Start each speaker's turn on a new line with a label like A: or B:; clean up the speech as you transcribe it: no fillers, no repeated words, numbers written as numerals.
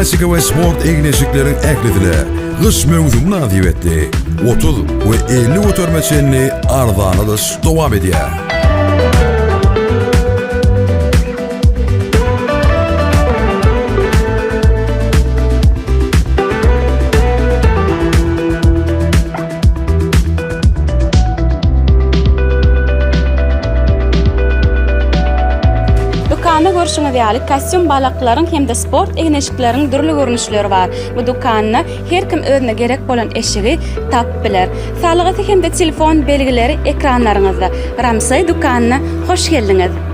A: Gimnastika we sport egin-eşikleriň ählisine gyş möwsümi mynasybetli 30 we 50 göterime çenli arzanladyş dowam edýär.
B: Dükanda görşüňiz ýaly kostýum balaklaryň hem-de sport egin-eşikleriň dürli görnüşleri bar. Bu dükanda her kim özüne gerek bolan eşigi tapyp biler. Salgysy hem-de telefon belgileri ekranlaryňyzda. Ramsay dükanyna hoş geldiňiz!